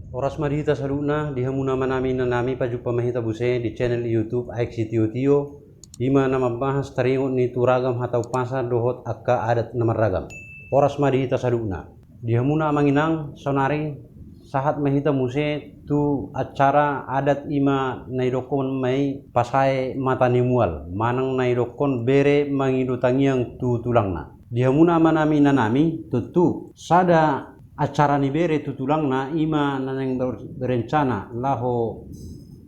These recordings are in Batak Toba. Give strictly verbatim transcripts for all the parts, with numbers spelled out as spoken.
Horas ma di hita saluhutna, di hamu na amanami, inanami, pajumpang ma hita muse di channel YouTube Aek Sitiotio, i ma na mambahas taringot ni tu ragam hata umpasa dohot angka adat na marragam. Horas ma di hita saluhutna. Di hamu na amang inang, saonari sahat ma hita muse tu acara adat, i ma na idokkon ma i pasae mata ni mual, manang na idokkon bere mangido tangiang tu tulangna. Di hamu na amanami, inanami, tontu sada acara ni bere tu tulangna, i ma na naeng ber-, berencana laho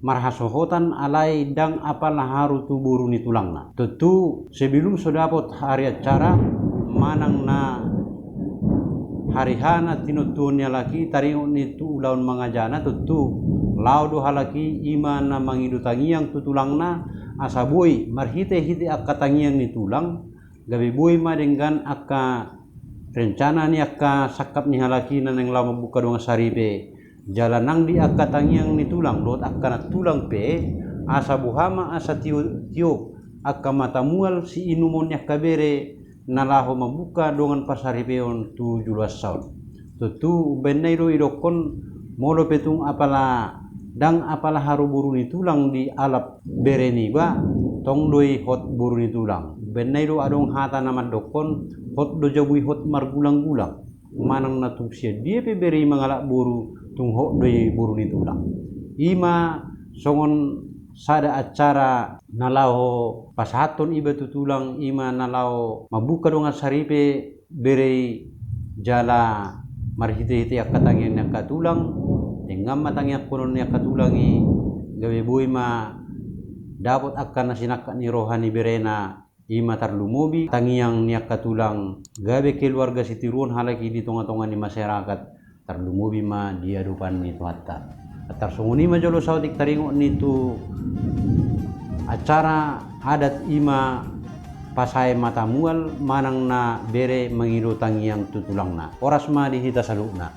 marhasohotan alai ndang apala haru tu boru ni tulangna. Tontu sebelum so dapot hari acara manang na hari H na tinontuhon ni halak i taringot ni tu ulaon mangajana, tontu laho do halak i, i ma na mangido tangiang tu tulangna, asa boi marhitehite angka tangiang ni tulang, gabe boi ma denggan angka rencana ni angka sangkap ni halak i na naeng laho mambuka dongan saripe. Jala nang di angka tangiang ni tulang dohot angka nantulang pe, asa boha ma asa tio-, tiop angka mata mual siinumon ni angka bere na laho mambuka dongan parsaripeon tu joloansa on. Tontu umbaen na i do idokkon, molo pe tung apala ndang apala haru boru ni tulang di alap bere niba, tong do i hot boru ni tulang. Umbaen na i do adong hata na mandokkon, hot do jabu i hot margulang-gulang. Manang na tung sian dia pe bere i mangalap boru, tung hot do i boru ni tulang. I ma songon sada acara na laho pasahathon iba tu tulang, i ma na laho mambuka dongan saripe bere i, jala marhitehite angka tangiang ni angka tulang, denggan ma tangianghonon ni angka tulang i, gabe boi ma dapot angka na sinangkap ni roha ni berena, i ma tarlumobi tangiang ni angka tulang, gabe keluarga sitiruon halak i di tonga-tonga ni masyarakat, tarlumobi ma di adopan ni Tuhanta. Antar songon i ma jolo saotik taringot ni tu acara adat, i ma pasae mata mual manang na bere mangido tangiang tu tulangna. Horas ma di hita saluhutna.